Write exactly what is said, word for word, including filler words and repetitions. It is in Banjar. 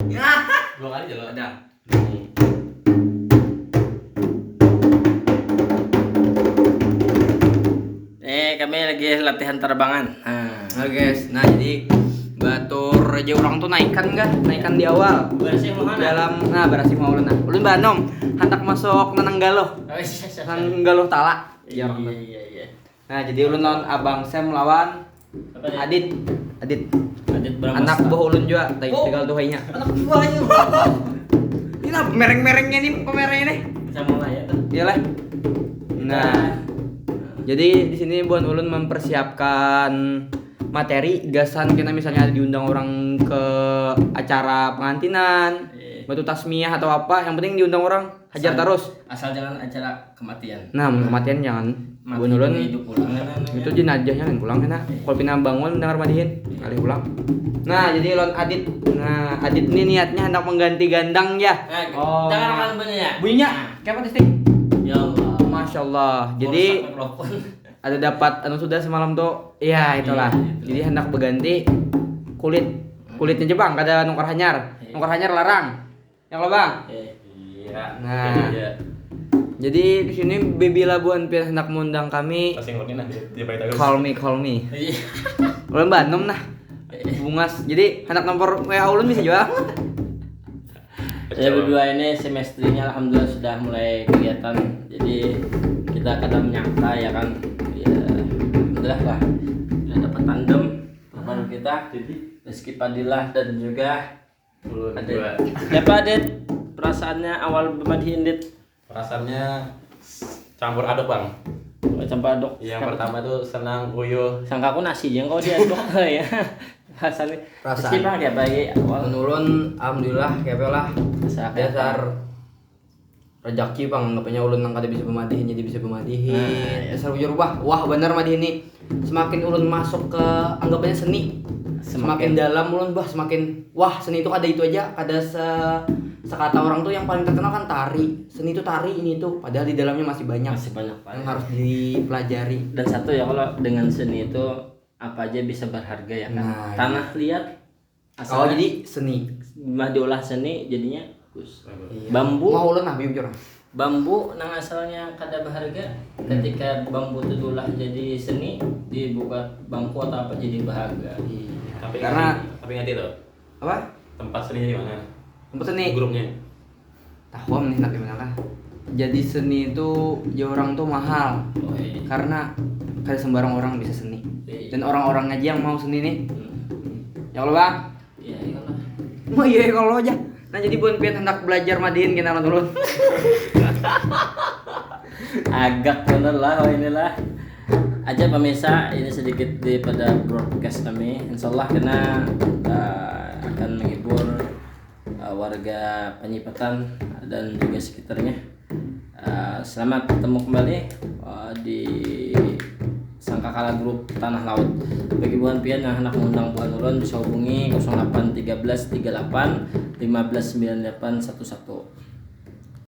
Dua kali aja lo. Ada. Eh, kami lagi latihan terbangan. Nah. Nah, guys, nah, jadi batur aja orang tuh naikan kah? Naikan di awal. Berasih mau mana? Dalam, nah, berasih mau ulun, nah. Ulun banom, handak masuk nanang galuh. Oh, iya, iya, iya. Nanang galuh tala. Iya, iya, iya. Nah, jadi ulun lawan Abang Sam lawan Apa nih? Adit. Adit. Adit Bramasta. Anak buah ulun jua, tai-, Oh. Tegal tuhainya. Anak buahnya. Ini lah mereng-merengnya nih, pemerengnya nih. Sama lah ya tuh. Iyalah. Nah, jadi di sini buhan ulun mempersiapkan materi gasan kena misalnya diundang orang ke acara pengantinan, Iya. Batu tasmiah atau apa, yang penting diundang orang, hajar Asal, terus. Asal jangan acara kematian. Nah, mun kematian jangan. Mati buhan ulun hidup pulang, kan, itu jenajahnya lain pulang kena. Iya. Kalau pina bangun dengar madihin, alih pulang. Nah, jadi lawan Adit. Nah, Adit ini niatnya hendak mengganti gandang ya. Nah, Oh. Dengarkan bunyinya. Bunyinya, Nah. Kayak apa testing? Ya Allah. Masya Allah. Jadi Merusak mikrofon. Ada dapat anu sudah semalam tuh. Iya, itulah. Iya, itulah. Jadi hendak berganti kulit. Kulitnya aja, Bang, kada nukar hanyar. Iya. Nukar hanyar larang. Ya kalau, Bang? Eh, iya. Nah. Iya. Jadi di sini bebila buhan pian hendak mengundang kami. Pasti ngomongin nanti dia pakai tahu. Call me, call me. Iya. Ulun banom nah. Bungas. Jadi hendak nomor W A ulun bisa jua. Ya, berdua ini semestrinya alhamdulillah sudah mulai kegiatan. Jadi kita kada menyangka ya kan. Ya, alhamdulillah lah. Sudah dapat tandem baru kita. Jadi Rizky Padillah dan juga Ulun Adit. Dua. Siapa, Dit? Perasaannya awal bemadihin, Dit? Perasaannya campur aduk, Bang. Oh, campur aduk. Yang Siapa? Pertama tuh senang, uyuh. Sangka aku nasi yang kau diaduk ya. Rasanya. Perasaan. Rizky, Bang, siapa lagi? Awal. Mun ulun, alhamdulillah, kayak apa lah. Dasar. Dasar rejeki, Bang, anggapannya ulun nang kada bisa bemadihin jadi bisa bemadihin. Nah, iya. Dasar bujur, wah, wah, bener madihin nih. Semakin ulun masuk ke anggapannya seni, semakin, semakin dalam ulun, bah, semakin wah, seni itu kada itu aja, kada se-, sekata orang tuh yang paling terkenal kan tari. Seni itu tari, ini itu, padahal di dalamnya masih banyak, masih banyak yang banget harus dipelajari. Dan satu ya, kalau dengan seni itu apa aja bisa berharga ya kan. Nah, iya. Tanah liat asal. Oh, jadi seni. Mah diolah seni jadinya bagus. Iya. Bambu. Mau ulun nah, bujur. Bambu nang asalnya kada berharga, hmm, ketika bambu itu diolah jadi seni, dibuka bangku atau apa jadi berharga. Iya. Tapi karena ngerti, tapi ngerti tuh. Apa? Tempat seninya di mana? Tempat seni. Grupnya. Tahu nih, tapi mana kah? Jadi seni itu ya orang tuh mahal. Oh, iya. Karena kada sembarang orang bisa seni. Iya, iya. Dan orang-orang aja yang mau seni nih. Hmm. Ya Allah, Bang. Iya, iya lah. Oh iya, kalau aja. Nah, jadi buhan pian hendak belajar madihin kena lawan ulun. Agak bener lah, oh, inilah. Aja pemirsa, ini sedikit daripada broadcast kami. Insya Allah kena, eh, akan menghibur, eh, warga Panyipatan dan juga sekitarnya. Eh, selamat bertemu kembali, eh, di Sangkakala Group Tanah Laut. Bagi buhan pian yang hendak mengundang buhan ulun, bisa hubungi kosong delapan tiga belas tiga delapan lima belas sembilan delapan satu satu.